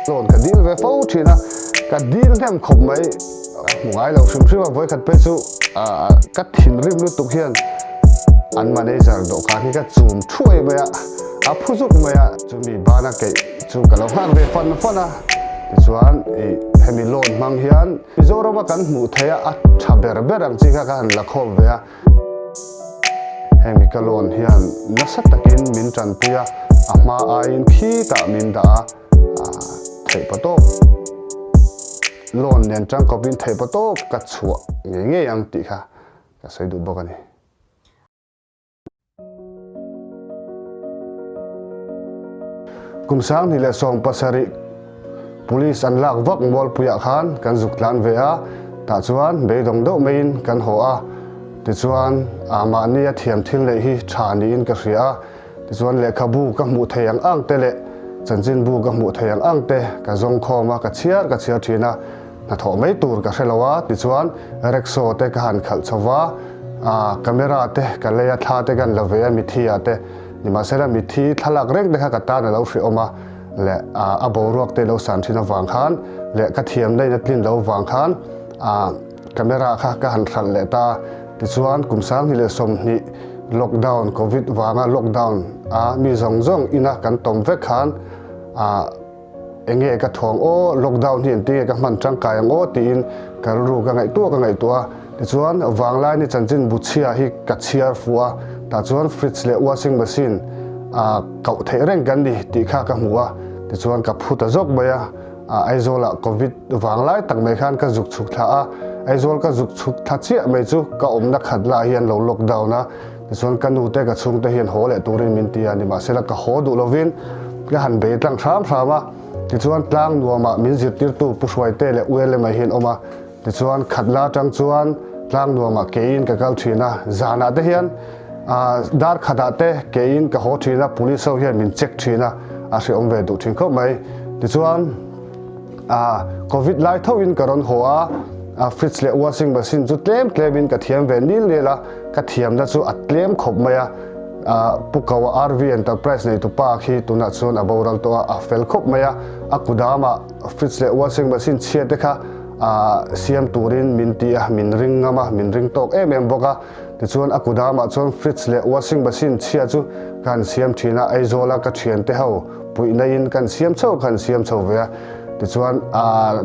Loan ka dil ve fo thin a, ka dil hnem khawp mai. Ka hmu ngai lo hrim hrim a, vawikhat phei chu ka thinrim lutuk hian an manager dawhkan hi ka chum thuai mai a, a phu zuk mai a. Chumi bana keih chu ka lo nghak ve fan fan a, tichuan ih hemi loan hmang hian Mizorama kan hmuh theih a, a tha ber ber ang chi kha ka han la khawm ve a. Hemi ka loan hian nasa takin min tanpui a, a hma aiin khitah min dah a, theih pa tawp loan nen tangkawpin theih pa tawp ka chhuah ngei ngei ang tih kha ka sawi duh bawk a ni. Kum 2017 Police an lak vak Mualpuiah khan kan zuk tlan ve a, tah chuan beidawng deuh maiin kan haw a, tichuan mahni a thiam thil neih hi tha niin ka hria a, tichuan lehkhabu ka hmuh thei ang ang te leh chanchinbu ka hmuh thei ang ang te ka zawng khawm a, ka chhiar ka chhiar thin a. Hnathawh mai tur ka hre lo a, tichuan rickshaw te ka han khalh chho va, camera te ka lei a, thla te kan la ve a mithi ah te, nimahsela mithi thlalak reng te kha ka tan a lo hrehawm a, leh a boruak te lo san thin avang khan leh ka thiamna in a tlin lo vang khan camera kha ka han hralh leh ta a, tichuan kum 2020 lockdown covid vanga lockdown a mi zawng zawng ina kan tawm vek khan. Enge ka thuang aw, lockdown hi engtin nge ka hman tangkai ang aw tiin ka rilru ka ngaihtuah ka ngaihtuah a. Tichuan Vanglaini chanchin bu chhia hi ka chhiar fuh a, tah chuan fridge leh washing machine ah koh theih reng kan ni tih kha ka hmu a, tichuan ka phu ta zawk mai a. Aizawlah covid vanglai tak mai khan ka zuk chhuk thla a, Aizawl ka zuk chhuk thla chiah mai chu ka awmna khat lah hi an lo lockdown a, Tichuan ka nu te ka chhungte hian haw leh turin min ti a, nimahsela ka haw duh lovin ka han bei tlang hram hram a. Tichuan tlang nuamah min zirtirtu Pu Hruaite leh U Elema hi an awm a, tichuan khatla atang chuan tlang nuamah keiin ka kal thin a, zanah te hian dar khatah te keiin ka haw thin a, police ho hian min check thin a, a hrehawm ve duh thin khawp mai. Tichuan. A Covid lai tho in ka rawn haw a, a fridge leh washing machine chu tlem tlem in ka thiam ve nil nil a, ka thiamna chu a tlem khawp mai a, a Pu Kaua RV Enterprise neitu pa khi tunah chuan a boral tawh a, a fel khawp mai a, a kudamah fridge leh washing machine chhia te kha a siam turin min ti a, min ring ngam a, min ring tawk em em bawk a, tichuan a kudamah chuan fridge leh washing machine chhia chu ka han siam thin a, Aizawla ka thiante ho Puihna in kan siam chho kan siam chho ve a, tichuan aah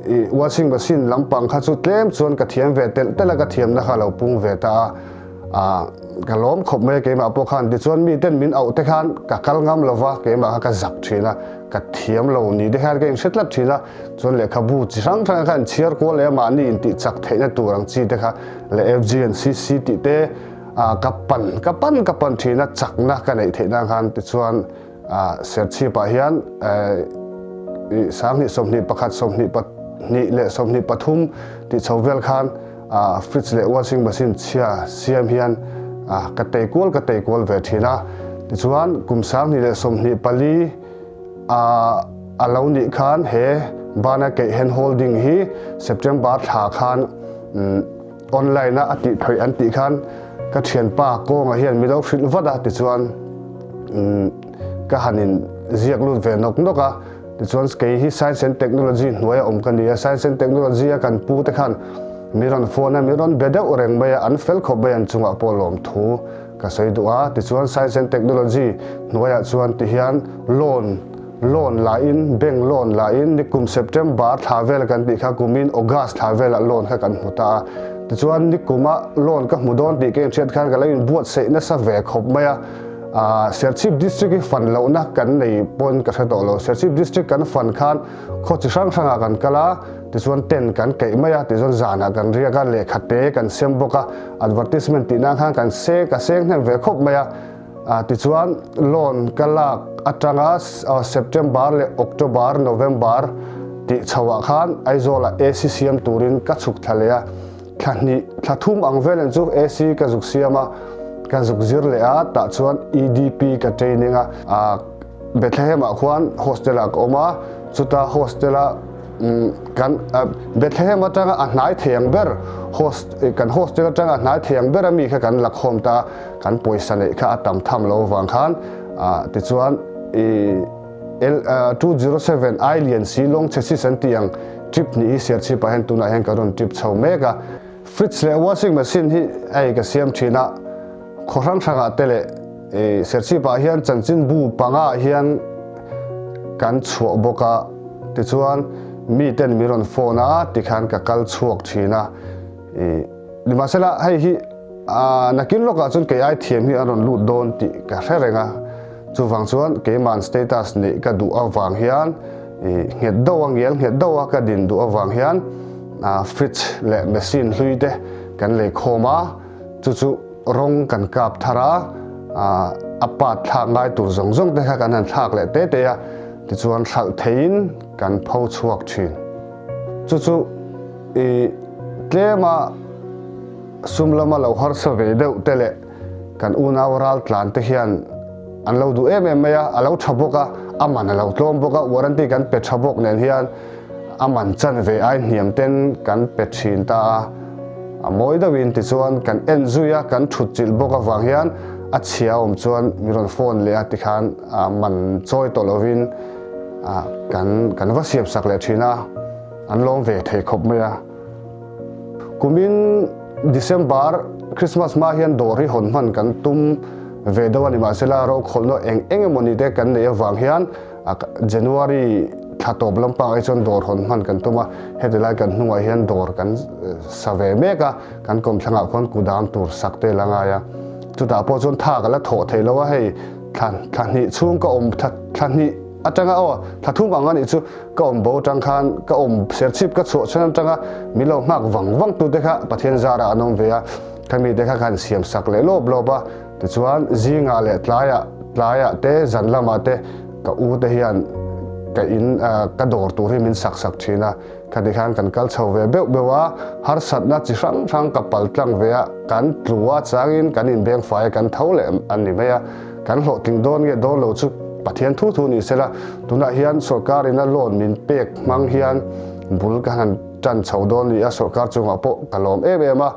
i washing machine lampang kha chu tlem chuan ka thiam ve telh telh a, ka thiamna kha a lo pung ve ta a, aah ka lawm khawp mai a keimah pawh khan, tichuan miten min auh te khan ka kal ngam lo va, keimah kha ka zak thin a, ka thiam lo ni te khan ka inhre tlat thin a, chuan lehkhabu chi hrang hrang kha in chhiar kual leh a mahni intih chak theihna tur ang chi te kha leh FG and CC tih te aah ka pan ka pan ka pan thin a, chakna ka neih theih nan khan tichuan. Serchhipah hian 20 21 22 leh 23 tih chho vel khan fridge leh washing machine chhia siam hian ka tei kual ka tei kual ve thin a. Tichuan kum 2024 a lo nih khan he bana keih hand holding hi September thla khan Online a a tih theih an tih khan ka thianpa kawnga hian min lo hrilh vat a tichuan ka han in ziak lut ve nawk nawk a tichuan kei hi Science and Technology hnuai a awm ka ni a Science and Technology a kan pu te khan mi rawn phone a mi rawn be deuh reng mai a an fel khawp mai an chungah pawh lawmthu ka sawi duh a tichuan Science and Technology hnuaiah chuan tihian loan Loan la in, bank loan la in nikum September thla vel kan tih kha kumin August thla velah loan kha kan hmu ta a. Tichuan nikuma loan ka hmu dawn tih ka inhriat khan ka lo inbuatsaih nasa ve khawp mai a. Aaa Serchhip District hi fan lohna kan nei pawn ka hre tawh lo. Serchhip District kan fan khan khaw chi hrang hrangah kan kal a, tichuan tent kan keih mai a, tichuan zanah kan riak a, lehkha te kan sem bawk a, advertisement tih nan khan kan seng ka seng hnem ve khawp mai a. Tichuan loan ka lak atanga September leh October, November tih chhoah khan Aizawlah AC siam turin ka chhuk thla leh a, thla hnih, thla thum ang velin chu AC ka zuk siam a, ka zuk zir leh a, tah chuan EDP ka training a, Bethlehem-ah khuan hostel-ah ka awm a, chuta hostel-a Kan Bethlehem atanga a hnai thei ang ber host kan hostel atanga a hnai thei ang ber a mi kha kan la khawm ta a, kan pawisa neih kha a tam tham lo vang khan tichuan i. L 207 I lian si long chassis an tih ang trip hnih hi Serchhip ah hian tunah hian ka rawn trip chho mek a. Fridge leh washing machine hi hei ka siam thin a, khaw hrang hrangah te leh Serchhip ah hian chanchinbu panga ah hian kan chhuah bawk a, tichuan mi ten min rawn phone a tikhan ka kal chhuak thin a. Nimahsela hei hi nakin lawkah chuan kei ai thiam hi an rawn lut dawn tih ka hre reng a, chuvang chuan keiman status neih ka duh avang hian nghet deuh a, ngial nghet deuh a ka din duh avang hian fridge leh machine hlui te kan lei khawm a, chu chu rawng kan kap thar a, a part thlak ngai tur zawng zawng te kha kan han thlak leh te te a, tichuan hralh theiin kan pho chhuak thin. Chu chu i tlema sum lama lo harsa ve deuh te leh kan unau ral tlan te hian an lo duh em em mai a, a lo tha bawk a, a man a lo tlawm bawk a, warranty kan pe tha bawk nen hian a man chan ve ai hniam ten kan pe thin ta a, a mawi deuhin tichuan kan en zui a, kan thut chilh bawk avang hian a chhia awm chuan min rawn phone leh a tikhan a man chawi tawh lovin kan kan va siam sak leh thin a, an lawm ve thei khawp mai a. Kumin December Christmas hma hian dawr hi hawn hman kan tum ve deuh a ni mahsela rokhawlhna eng eng emaw ni te kan neih avang hian January thla tawp lampang ah chuan dawr hawn hman kan tum a, heti lai kan hnungah hian dawr kan sa ve mek a, kan kawmthlangah khuan kudam tur sak te la ngai a, chutah pawh chuan tha ka la thawh thei lo a hei thla thla hnih chhung ka awm thla thla hnih atanga aw thla thum ang a nih chu ka awm bo atang khan ka awm serchhip ka chhuah chhan atanga min lo nghak vang vang tu te kha Pathian zarah an awm ve a khami te kha ka han siam sak leh lawp lawp a tichuan zingah leh tlaiah tlaiah te zan lamah te ka u te hian ka in ka dawr tur hi min sak sak thin a. Khati khan kan kal chho ve beuh beuh a, harsatna chi hrang hrang ka pal tlang ve a, kan tlu a changin kan inbeng fai a, kan tho leh a ni mai a. Kan hlawhtling dawn nge dawn lo chu Pathian thu thu ni sela, tunah hian sorkar ina loan min pek hmang hian bul ka han tan chho dawn ni a, sorkar chungah pawh ka lawm em em a.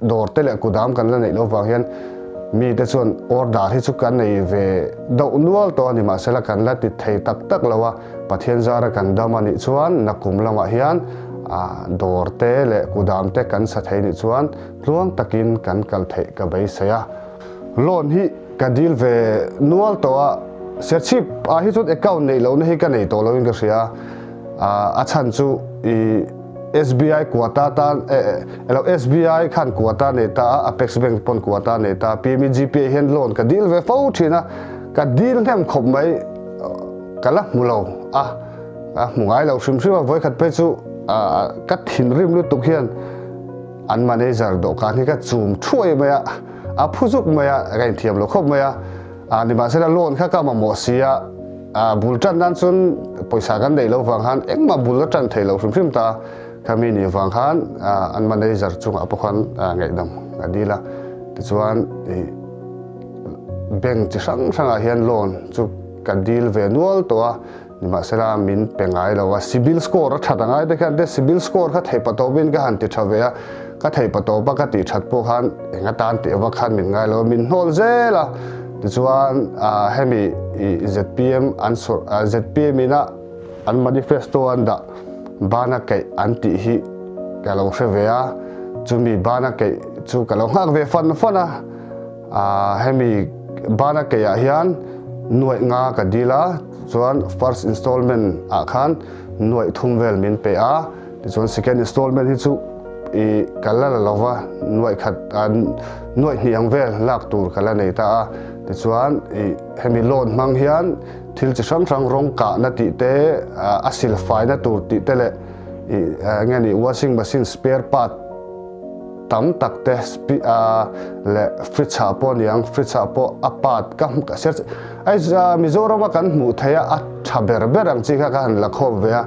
Dawr te leh kudam kan la neih loh vang hian mite chuan order hi chu kan nei ve deuh nual tawh a ni mahsela kan la ti thei tak tak lo a, Pathian zara kan dam a nih chuan nakum lamah hian dawr te leh kudam te kan sa thei nih chuan tluang takin kan kal theih ka beisei a. Loan hi ka dil ve nual tawh a, Serchhip ah hi chuan account neih lohna hi ka nei tawh loin ka hria a, a chhan chu i. SBI quota tan elo SBI khan quota nei ta a, Apex Bank pawn quota nei ta a, PMEGP ah hian loan ka dil ve fo thin a, ka dil hnem khawp mai ka la hmu lo a, ka hmu ngai lo hrim hrim a, vawikhat phei chu ka thinrim lutuk hian an manager dawhkan hi ka chum thuai mai a, a phu zuk mai a, ka inthiam lo khawp mai a, nimahsela loan kha ka mamawh si a. Bul tan nan chuan pawisa kan neih loh vang khan engmah bul a tan thei lo hrim hrim ta. Khami nih vang khan an manager chungah pawh khan ngaihdam a dil a. Tichuan bank chi hrang hrangah hian loan chu ka dil ve nual tawh a, nimahsela min pe ngai lo a. Cibil score a that a ngai te khian te cibil score kha theih patawpin ka han ti tha ve a, ka theih patawpa ka tih that pawh khan eng atan tih vak khan min ngai lo a, min hnawl zel a. Tichuan hemi zpm an zpm ina an manifesto an dah bana keih an tih hi ka lo hre ve a, chumi bana keih chu ka lo nghak ve fan fan a, hemi bana keih ah hian nuaih nga ka dil a, chuan first installment ah khan nuaih thum vel min pe a. Tichuan second installment hi chu i ka la la lova, nuaih khat nuaih hnih ang vel lak tur ka la nei ta a. Tichuan i hemi loan hmang hian thil chi hrang hrang rawng kahna tih te, a silfaina tur tih te leh i nge ni washing machine spare part tam tak te leh fridge ah pawh niang fridge ah pawh a part ka Mizoram a kan hmuh theih a a tha ber ber ang chi kha ka han la khawp ve a.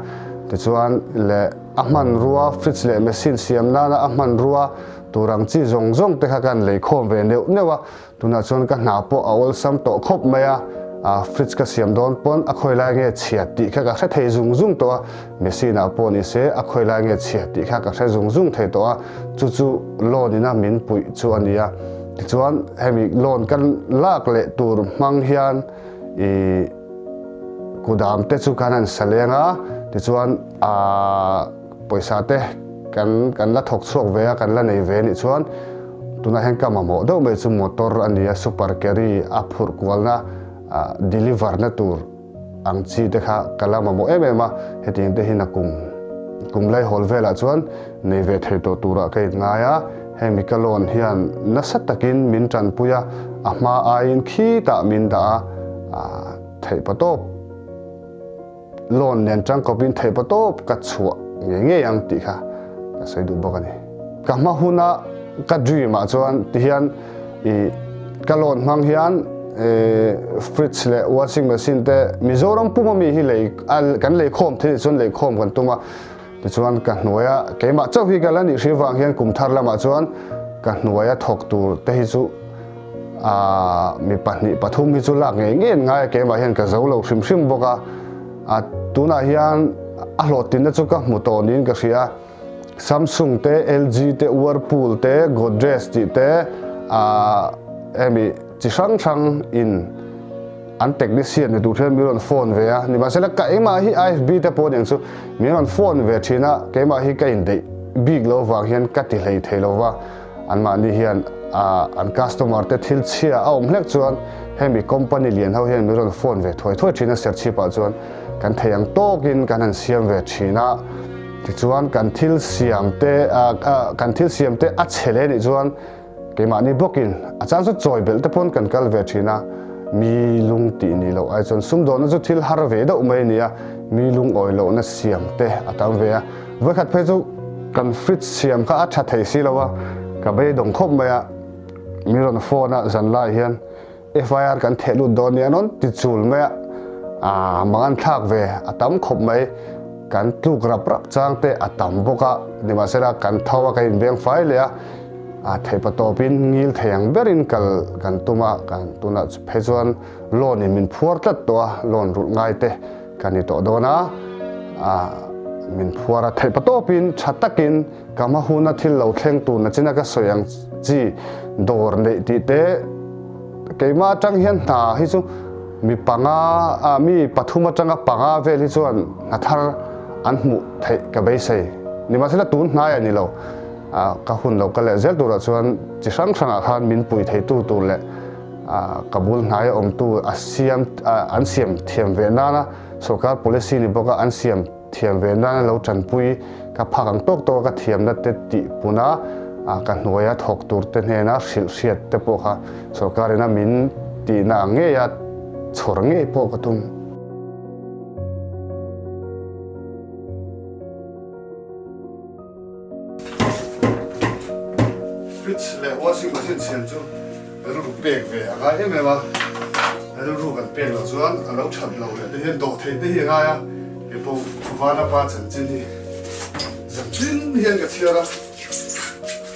Tichuan leh a hmanrua fridge leh machine siam nana a hmanrua tur ang chi zawng zawng te kha ka han lei khawm ve neuh neuh a, tunah chuan ka hna pawh a awlsam tawh khawp mai a, a fridge ka siam dawn pawn a khawi lai nge chhia tih kha ka hre thei zung zung tawh a, machine ah pawh ni se a khawi lai nge chhia tih kha ka hre zung zung thei tawh a, chu chu loan ina min puih chu a ni a, tichuan hemi loan kan lak leh tur hmang hian ih. Kudam te chu kan han sa leng a, tichuan aah pawisa te kan kan la thawk chhuak ve a, kan la nei ve anih chuan tunah hian ka mamawh deuh mai chu motor a ni a, super carry a phurh kualna ah deliver na tur ang chi te kha ka la mamawh em em a, hetiang te hi nakum kum laihawl velah chuan nei ve thei tawh turah ka inngai a, hemi ka loan hian nasa takin min tanpui a, a hma aiin khitah min dah a ah. Theihpa tawp loan nen tangkawpin theihpa tawp ka chhuah ngei ngei ang tih kha ka sawi duh bawk a ni. Ka hma huna ka dream ah chuan tihian ih ka loan hmang hian fridge leh washing machine te Mizoram pum ami hi lei kan lei khawm thei chuan lei khawm kan tum a, tichuan ka hnuaia keimah chauh hi ka la nih hri vang hian kum thar lamah chuan ka hnuaia thawk tur te hi chu Aaa mi pahnih pathum hi chu lak ngei ngei an ngai a, keimah hian ka zo lo hrim hrim bawk a, a tunah hian a hlawhtlinna chu ka hmu tawh niin ka hria a, Samsung te, LG te, Whirlpool te, Godrej tih te aaa hemi chi hrang hrang in an technician ni tur hian min rawn phone ve a, nimahsela ka engmah hi IFB te pawh aniang chu min rawn phone ve thin a, keimah hi ka indeih bik lo vang hian ka ti hlei thei lo va. Anmahni hian an customer te thil chhia a awm hlek chuan hemi company lian ho hian min rawn phone ve thuai thuai thin a, serchhip ah chuan kan thei ang tawkin kan han siam ve thin a, tichuan kan thil siam te kan thil siam te a chhe leh nih chuan keimahni bawkin a chang chu chawi belh te pawn kan kal ve thin a, mi lung tih nih loh ai chuan sumdawnna chu thil har ve deuh mai a ni a, mi lungawi lohna siam te a tam ve a. Vawikhat phei chu kan fridge siam kha a tha thei si lo a, ka beidawng khawp mai a, min rawn phone a zan lai hian FIR kan theh lut dawn nia rawn ti chul mai a, aah mangan thlak ve a tam khawp mai, kan tluk rap rap chang te a tam bawk a, nimahsela kan tho a kan inbeng fai leh a, ah theihpa tawpin ngil thei ang berin kal kan tum a, kan tunah phei chuan loan in min phuar tlat tawh a, loan rulh ngai te. Ka ni tawh dawn a, min phuar a theih patawpin tha takin ka hma huna thil lo thleng tur na china ka sawi ang chi dawr neih tih te keimah atang hian hna hi chu mi panga ah mi pathum atanga panga vel hi chuan hna thar an hmuh theih ka beisei nimahsela tun hnai a ni lo ka hun lo ka leh zel turah chuan chi hrang hrangah khan min pui theitu tur leh Ka bul hnaia awmtu a siam an siam thiam ve nana sorkar policy ni bawka an siam thiam ve nana lo tanpui ka phak ang tawk tawka ka thiamna te tih puna ka hnuaia thawk tur te hnena hrilh hriat te pawh kha sorkarin a min tihna ang ngeia chhawr ngei pawh ka tum. Fridge leh washing machine siam chu rilru pek ve a ngai em em a, rilru kan pek loh chuan a lo that lo leh te hian dawh theih te hi a ngai a, kei pawh Vanapa chanchin hi zanchin hian ka chhiar a,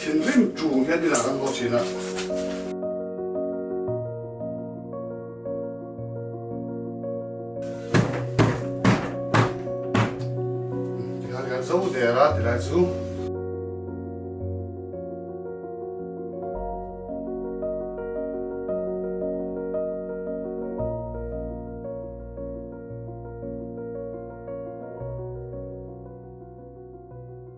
thinrim ṭung hian inah kan haw ṭhin a. Tikhan kan zo der a tilai chu.